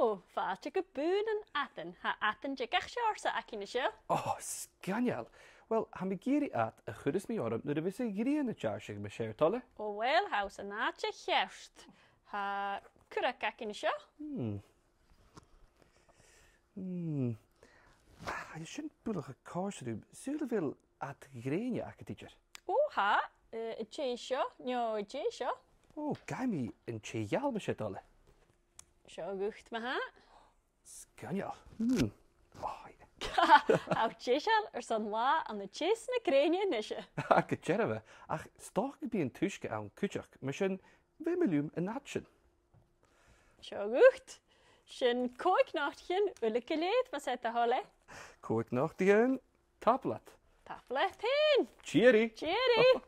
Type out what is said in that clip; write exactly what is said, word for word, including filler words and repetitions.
Ò, fàilte gu Bùth nan Adan. Tha adan de gach seòrsa againn an seo. Ò, sgoinneil. Uill, tha mi ag iarraidh ad a chuireas mi orm nuair a bhios a' ghrian a' deàrrsadh, mas e ur toil e. Ò, uill, tha thusa an àite cheart. Tha currach againn an seo. Hmm. Hmm. Ah, tha sin buileach a' còrdadh rium. Saoil a bheil ad ghrèine agad idir? Ò, tha, eh, an tè seo, no an tè seo. Ò, gabhaidh mi an tè gheal, mas e ur toil e. Seo dhut, ma-thà. Sgoinneil. Hmm. Ò, yeah. Tha thu deiseil airson latha ann an teas na grèine a-nise. Gu dearbha, ach 's dòcha gum bi an t-uisge ann cuideachd, mar sin, feumaidh mi leum an ad sin. Seo dhut. Sin còig notaichean uile gu lèir, mas e ur toil e. Còig notaichean. Tapadh leat. Tapadh leat fhèin. Tìoraidh. Tìoraidh.